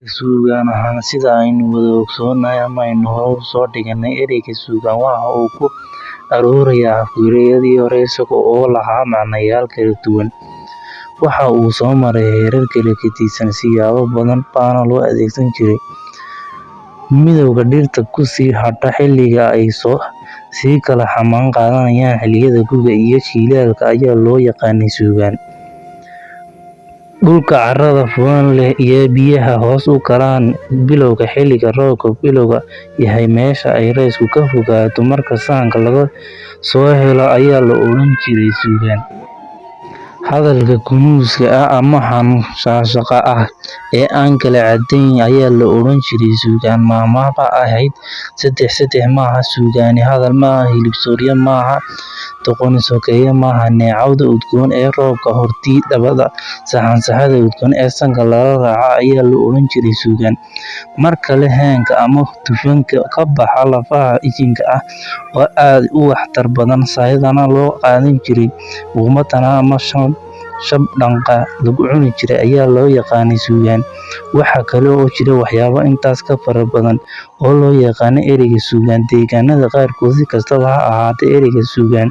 Suugaan ahaan, sida aynu wada ogsoonahay ama aynu hore u soo dhiganay, ereyga suugaan waxa uu ku aroorayaa afgureyadii hore isaga oo lahaa macnayaal kala duwan. Waxa uu soo maray heerar kala geddisan, siyaabo badan baana loo adeegsan jiray. Midowga dhirta ku sii hadha xilliga ay sii kala xamaan qaadanayaan xilliyada gu'ga iyo jiilaalka ayaa loo yaqaannay suugaan. Dhulka carrada furan leh ee biyaha hoos u galaan bilowga xilliga roobku bilowga yahay meesha ay raysku ka fogaato marka sahanka laga soo helo ayaa la odhan jiray suugaan. Hadalka gunuuska ah ama hanshaaqa ah ee aan kala caddayn ayaa la odhan jiray suugaan. Maahmaah baa ahayd "Saddex saddex maaha, Suugaani hadal maaha, Hilib sooryo maaha, Doqoni sokeeye maaha." Neecawda udgoon ee roobka hortii dabada, saxansaxada udgoon ee sanka lala raaco ayaa la odhan jiray suugaan. Mar kale haanka ama dufanka ka baxa lafaha ijinka ah oo aad u waxtar badan, sahaydana loo qaadan jiray, muqmatana ama shabdhanqa lagu cuni jiray ayaa loo yaqaannay suugaan. Waxa kale oo jiray waxyaabo intaas ka fara badan oo loo yaqaannay ereyga suugaan deegaannada qaarkood. Si kastaba ha ahaatee, ereyga suugaan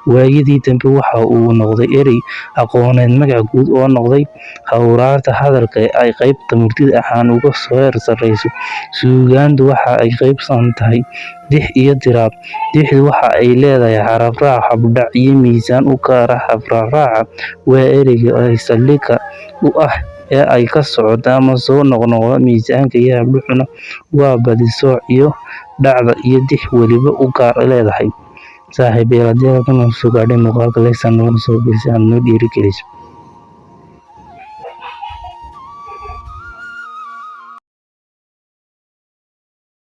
waayadii dambe waxa uu noqday erey aqooneed magac guud u noqday hawraarta hadalka ee ay qaybta murtida ahaan uga heer sarrayso. Suugaantu waxa ay u qaybsantaa tix iyo tiraab. Tixdu waxa ay leedahay xaraf-raac, hab-dhac iyo miisaan u gaar ah. Xaraf-raaca waa ereyga saldhigga u ah ee ay ka socoto ama soo noqnoqda. Miisaanka iyo hab-dhacuna waa baadi-sooc iyo dhacdo ay tix waliba u gaar leedahay. Saaxiibayaal, haddii halkan soo gaadhay muuqaalka, like saar, naguna soo biir si aad noo dhiirigeliso.